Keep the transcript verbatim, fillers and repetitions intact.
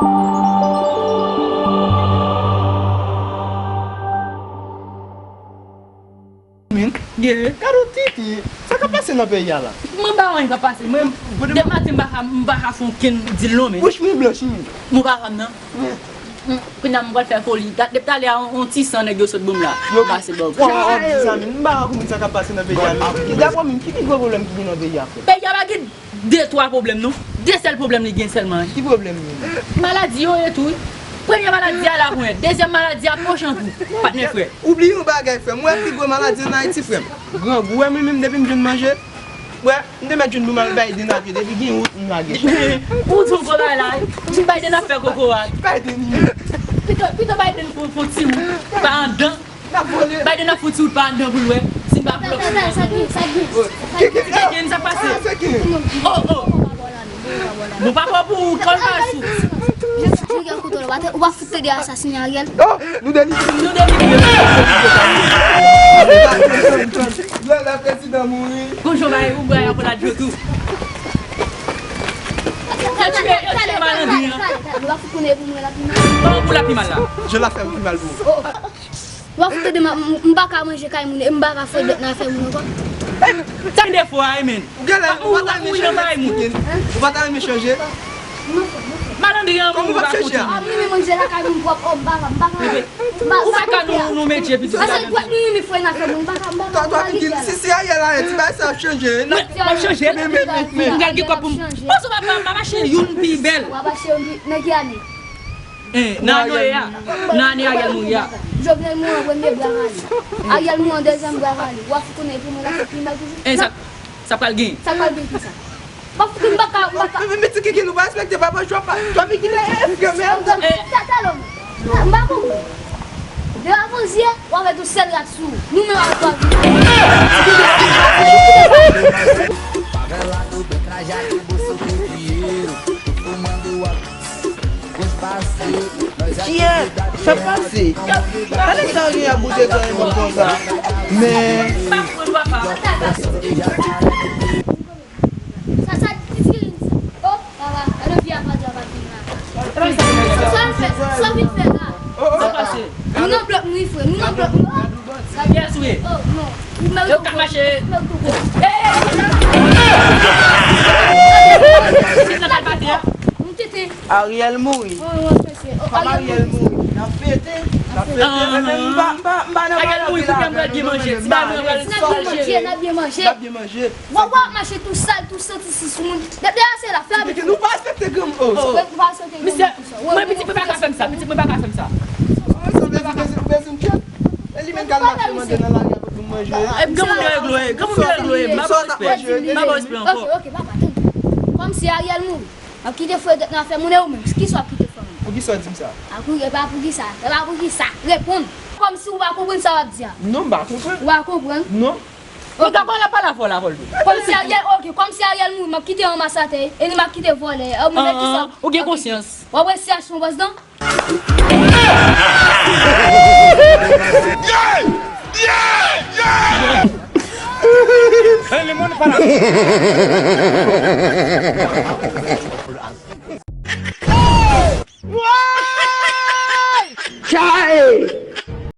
Min, gade yon titi, sa k ap pase nan peyi a la? Mwen pa wè anyen k ap pase. Mwen, depi maten, m pa ka, m pa ka fè okenn dil non, men. Bouch mwen blanch, men. Mwen pa fè m nan. Kounye a m pral fè foli. Depi talè a, yon ti san nèg yo sot ban m la. Yo pase bò. Wè, wè, wè, ti sa, men. M pa wè kòman sa k ap pase nan peyi a, men. Ki, daprè ou menm, ki pi gwo pwoblèm ki gen nan peyi a, frè? Peyi a pa gen de twa pwoblèm, non. De sèl pwoblèm li gen sèlman. Ki pwoblèm li ye? Maladi yo ye tou, wi. Premye maladi a, lapoyèt. Dezyèm maladi a, pochantou. Patnè, frè. Ou bliye yon bagay, frè m. Mwen, pi gwo maladi ann Ayiti, frè m. Grangou. Wè, mwen menm, depi m jwenn manje, wè, m te mèt jwenn pou m al Biden a pye. Depi gen wout, m lage. Ou di yon gwo bagay la, wi. Di Biden ap fè kokorat. Biden, wi. Pito, pito Biden fè, fè yon ti wout pa anndan. Biden ap fouti wout pa anndan pou l wè si n pa blòk. Sa gen, sa gen. Sa gen, sa pase. Oh, oh. Bon, pa pran pou ou, kòl pa sou. Miguel Couto, ou pa fout tande asasinen Ariel? Oh, nou delivre. Nou delivre. Lè prezidan mouri. Gon jan bay ou bay akolad yo tou. Yo tiye, yo tiye malandren an. Ou pa fout konnen pou mwen la pi mal. Kòman pou la pi mal la? Je la fè pi mal pou ou. W ap tande m, m, m pa ka manje kay moun, e m pa ka fè dòt nan afè moun ankò. Sa gen defo a, wi, men. Ou genlè, ou pa ta renmen chanje, Tikin. Ou pa ta renmen chanje. Malandren an, moun pa chanje. Ah, m renmen manje lakay moun pwòp, oh, m pa ka, m pa ka. Ou pa ka nou, nou manje piti. Asa dwèt nou renmen fè nan afè moun, m pa ka, m pa ka. Twa, twa, Tikin, si, si Ariel arete, ti bagay sa ap chanje. M ap chanje. Men, men, men, men. M pral gen kòb pou m. Panse w ap, ap achte youn pi bèl. W ap achte youn pi, nan ki ane? Eh, nan ane a, nan ane Ariel mouri a. Jovenel mouri an premye, bra rale. Ariel mouri an dezyèm, bra rale. W ap fout konnen pou mwen la, se pi mal toujou. Eh, sa, sa pral gen. Sa pral gen ki sa? W ap fout, m pa ka, m pa ka. Men, men, men, ti Kiki, nou pa respekte papa, jwa pa, jwa Kiki la, e, e, e, men. Eh. Tata lòm. M pa konprann. De avan zye, w ap wè tou sèl rad sou ou. Nou menm avèk w ap viv. Favela do Bem Trajado, Bolso com dinheiro, tô fumando a Kiyès? Sa pase? Gade sa gen ap boute kò yon moun konsa. Men. Sa, sa, ti, ti, oh, papa, gade vye apa di apa vin la. Sa, sa l fè, sa l vin fè la. Sa pase? Nou nan blòk nou, wi, frè, nou nan blòk nou. Kiyès ou ye? Oh, non. Ou mèt yo ka mache. Ou mèt tou gwo. Hey! Ou tete. Ariel mouri. Fanm Ariel mouri. N ap fete. N ap fete. Ariel mouri. M pa, m pa, m pa nan Ariel mouri, pou kè m pral byen manje. Ti bagay mwen pral manje. N ap byen manje, n ap byen manje. N ap byen manje. Wè, wè, mache tou sal, tou santi si sou moun. Dèyè se la, fè abitye. Nou pa respekte granmoun. Oh, oh. Nou pa respekte granmoun. Misye, mwen pitit mwen pa ka fè m sa, pitit mwen pa ka fè m sa. Ou bezwen, ou bezwen, ou bezwen tchèt. E li menm k al mache mande nan lari a pou l manje. E granmoun yo eglo, e granmoun yo eglo, e m pa ba w respè. M pa ba w respè ankò. Ok, ok, papa, tann. Kòmsi Ariel mouri, m ap kite frè dèt nan afè moun e ou menm, kisa w ap kite fè moun? Poukisa w di m sa? A pou, e pa poukisa, e pa poukisa. Reponn. Kòmsi ou pa konprann sa w ap di a. Non, m pa konprann. Ou pa konprann? Non. Mwen ka pale, pale avè w la, Voldo. Kòmsi Ariel, ok, kòmsi Ariel mouri, m ap kite ranmasatè, e li m ap kite vòlè, e ou menm kisa? Ou gen konsyans. W ap wè si a son bòs dan? Hey, le monde parle.